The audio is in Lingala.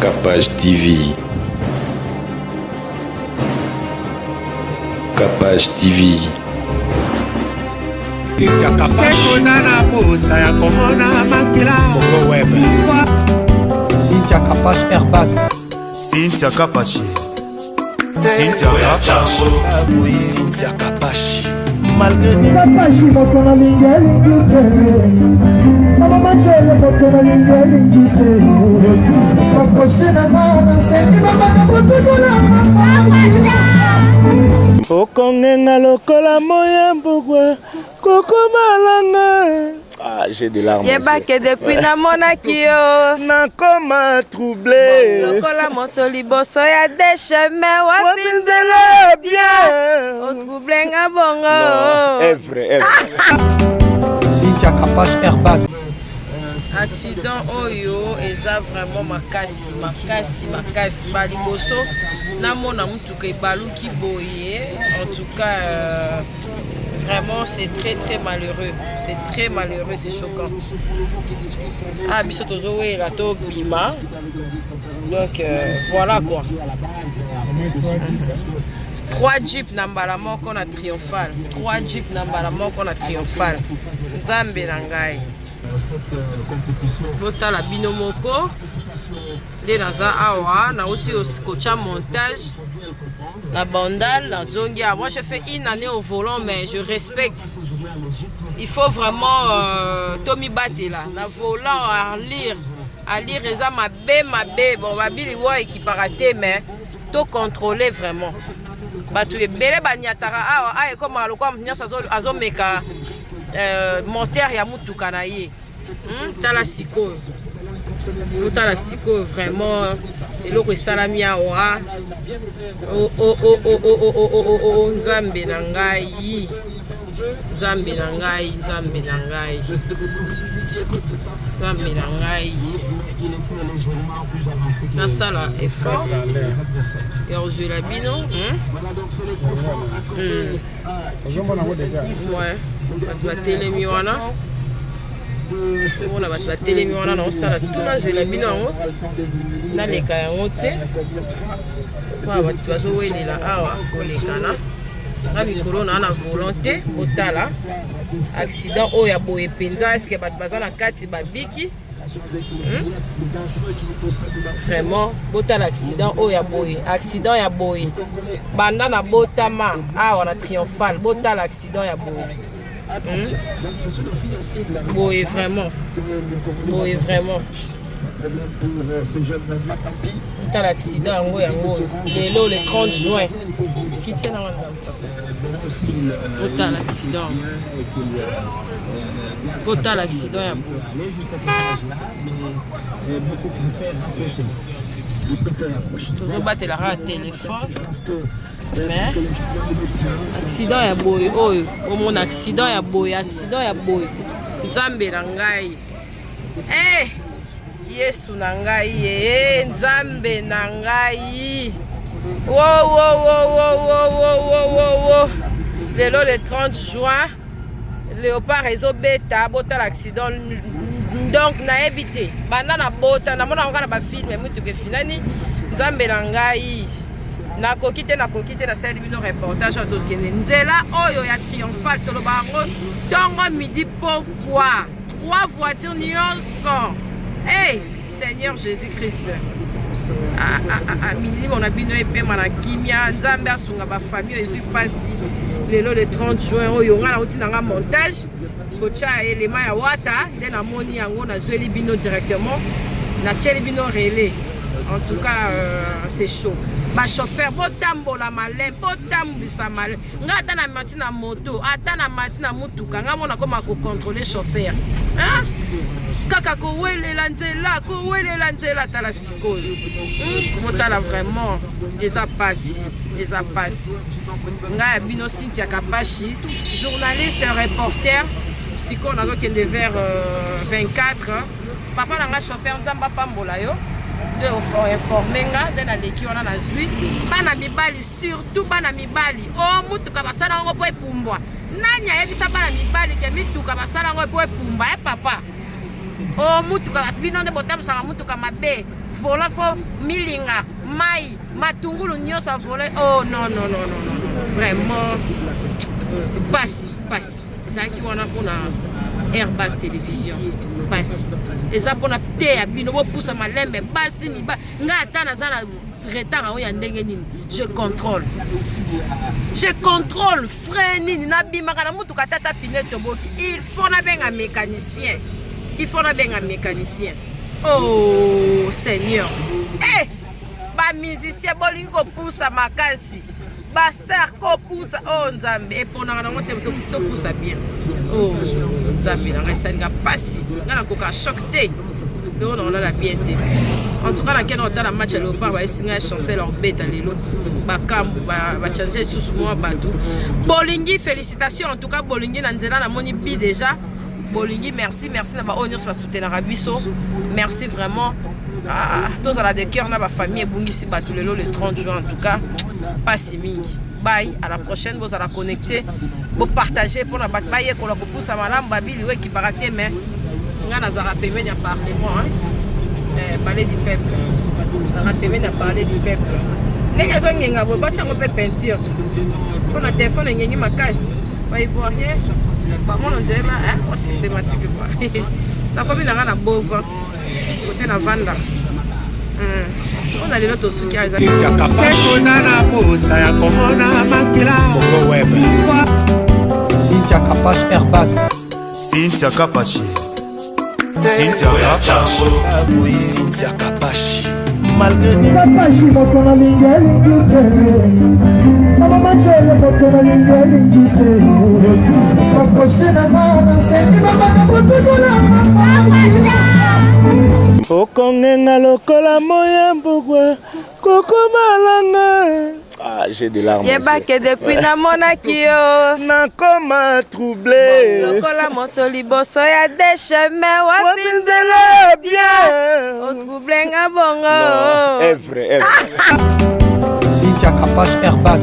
Kapash TV. Kapash TV. Oza na posa ya komona makila. Congo Web. Cynthia Kapash Airbag. Cynthia Kapashi. Cynthia Kapashi. Cynthia Kapashi. Kapashi moto nalingi elingi te, mama Majele moto nalingi elingi te, bakosi na nga nasengi babanda kotukola. Okongenga lokola moya mbugwa kokomalanga. Ah, j'ai des larmes. Yebake depuis namonaki yo nakoma troublé lokola moto liboso ya dechemin. Wapi wapi nzela ya bien? Otrouble nga bongo. Evre evre. Cynthia Kapash Airbag. Accident oyo eza vraiment makasi makasi makasi. Baliboso namona mutuka ebaluki boye. En tout cas, vraiment c'est très très malheureux, c'est très malheureux, c'est choquant. Ah, biso tozowela tobima. Donc voilà quoi, trois jeep na mbala moko na Triomphal, trois jeep na mbala moko na Triomphal. Nzambe na ngai, botala bino moko nde naza awa. Nauti kotya montage na Bandal, nazongi awa. Moi, je fais une année au volant, mais je respecte. Il faut vraiment tomibatela na volant. Alire alire eza mabe mabe. Bon, babili wa ekipaka te, mais tocontrôler vraiment. Bato ebele baniataka awa. A ekomaka lokola moto nyonso azomeka moteur ya mutuka na ye. Tala sikoyo, otala sikoyo vraiment eloko esalami awa. O, o, o, o, o, o, o, o, o, o, Nzambe na ngai, Nzambe na ngai, Nzambe na ngai, Nzambe na ngai. Nasala effort ya kozwela bino, Ouais. Bato batelemi wana, omona bato batelemi wana. Naosala tu nazwela bino yango, naleka yango te mpona bato bazowelela awa kolekana na mikolo na na volonté. Otala accident oyo ya boye mpenza, eske bato baza na kati babiki? Vraiment, botala accident oyo ya boye, accident ya boye banda na botama awa na Triomphal. Botala accident ya boye, Boye vraiment, boye vraiment. Tala accident yango, yango lelo le 30 juin. Kitia na wana. Botala accident, botala accident ya boye. Tozobatelaka telefone, mais accident ya boye oyo, omona accident ya boye, accident ya boye. Nzambe na ngai, eh, Yesu na ngai, e Nzambe na ngai, wo wo wo wo wo wo wo wo wo. Lelo le 30 juin, Léopard ezobeta. Botala accident. Donc nayebi te, banda na bota namona kaka na bafilm mutuka efinani. Nzambe na ngai, nakoki te, nakoki te. Nasali bino reportage oyo. Tokende nzela oyo ya Triomphal, toloba yango ntongo, midi, pokwa. Trois voitures nyonso. Hey, Seigneur Jésus Christ! Ah, ah, ah, ah, milimo na bino epema na kimia. Nzambe asunga bafamille oyo ezwi mpasi lelo le 30 juin oyo. Ngai nauti na nga montage, kotya elema ya wata, nde namoni yango, nazweli bino directement, natieli bino relais. En tout cas, c'est chaud. Bachauffeur, botambola malin, botambwisa malin. Ngai ata na mati na moto, ata na mati na mutuka, ngai mona koma kocontrôler chauffeur, hein? Kaka kowelela nzela, kowelela nzela. Tala sikoyo, Botala vraiment, eza pasi, eza pasi. Ngai ya bino Cynthia Kapashi, journaliste reporter. Sikoyo nazokende vers 24. Papa na nga chauffeur, Nzambe apambola yo nde informe nga nde naleki wana. Nazwi bana mibali, surtout bana mibali. O mutuka basala yango mpo epumbwa. Nani ayebisa bana mibali ke mituka basala yango mpo epumbwa? E papa. O oh, mutuka bino nde botambusaka mutuka mabe, volant fo milinga mai matungulu nyonso avole. Oh non non non non non, vraiment pasi pasi ezalaki wana mpona Airbag Télévision. Pasi eza mpona te ya bino, bopusa malembe basi miba. Ngai ata naza na retard yango ya ndenge nini, je contrôle, je contrôle frein nini, nabimaka na mutuka tata pine toboki, il faut nabenga mécanicien, il faut nabenga mécanicien. Oh Seigneur, eh bamusicien bolingi kopusa makasi, bastar kopusa. Oh Nzambe, eponaka nango te, topusa bien. Oh Nzambe na ngai, esalinga mpasi, ngai nakoka choc te, lelo na olala bien te. En tout cas nakende kotala match ya Léopard, bayesi ngai Chancel obeta lelo, bakambu bachange lisusu mwa bato. Bolingi, félicitation en tout cas. Bolingi na nzela, namoni bi déjà bolingi. Merci, merci na baoyo nyonso basoutenaka biso, merci vraiment. Ah, tozala de cœur na bafamille ebungisi bato lelo le 30 juin. En tout cas mpasi mingi. Bye, à la prochaine. Bozala connecté, bopartage mpona bato bayekola kopusa malamu. Babili oyo ekipaka te, mais ngai nazalaka pembeni ya parlement, palais du peuple, nazalaka pembeni ya palais du peuple. Ndenge ezongenga boye, batyango mpe peinture mpona telefone engengi makasi. Baivoirien bamona nzela systématique quoi. Nakomi nanga na Bova kote na vanda mpona lelo, tosuki awa. Oza na posa ya komona makila. Congo Web. Cynthia Kapash Airbag. Cynthia Kapashi, Cynthia Kapashi. Cynthia Kapashi. Kapashi, moto nalingi elingi te. Mama Majele, moto nalingi elingi te. Baprose na nga, nasengi babaka botukola. Okongenga lokola moya mbugwa kokomalanga. Ah, j'ai des larmes. Yebake depuis namonaki yo, nakoma troublé lokola moto liboso ya dechemin. Wapi wapi nzela ya bien? Otrouble nga bongo. Evre, evre. Cynthia Kapash Airbag.